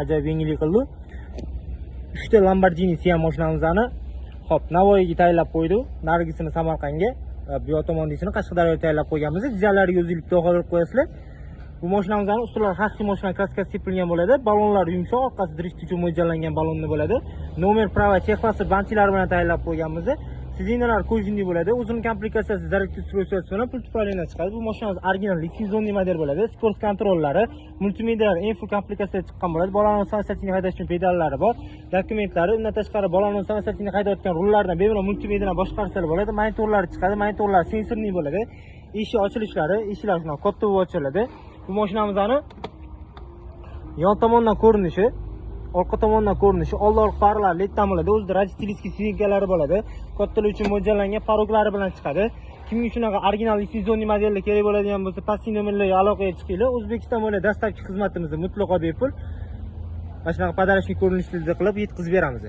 Ajoyib yengillik qildi. Uchta Lamborghini Sian mashinamizni, hop, Navoiyga tayinlab qo'ydi, narigisini Samarqandga, bu yoq tomondisini Qashqadaryoga tayinlab qo'yganmiz. Dizaynerlarga o'zingiz bitta qo'yib qo'yasizlar. Bu mashinamizni ustilari haqiqiy mashina краска si sepilgan bo'ladi. Balonlar yumshoq, orqasi drift uchun mo'ljallangan balonni bo'ladi. Номер, права, техпаспорт bantilari bilan tayinlab qo'yganmiz. Сиденья lar кожаный bo'ladi. O'zining komplektatsiyasi, зарядка устройство si bilan пульт управления chiqadi. Bu mashinamiz original лицензионный model bo'ladi. Скорость контроль lari, multimedia, info komplektatsiyasi chiqqan bo'ladi. Bolani самостоятельно haydash uchun pedallari bor. Dokumentlari, undan tashqari bolani самостоятельно haydayotgan rullardan bemalol multimediadan boshqarsa bo'ladi. Monitorlari chiqadi. Monitorlar сенсорный bo'ladi. Eshik ochilishlari, eshiklar shunaqa katta bo'lib ochiladi. Bu mashinamizni yon tomondan ko'rinishi, orqa tomondan ko'rinishi, oldi orqa farlar leddan bo'ladi. O'zida родительский сиденья lari bo'ladi. Kattalar uchun mo'ljallangan порог lari bilan chiqadi. Kimga shunaqa original лицензионный modelda kerak bo'ladigan bo'lsa, pastki nomerlarga aloqaga chiqinglar. O'zbekiston bo'ylab доставка xizmatimiz mutlaqo bepul. Mana shunaqa подарочный ko'rinishlarda qilib yetkazib beramiz.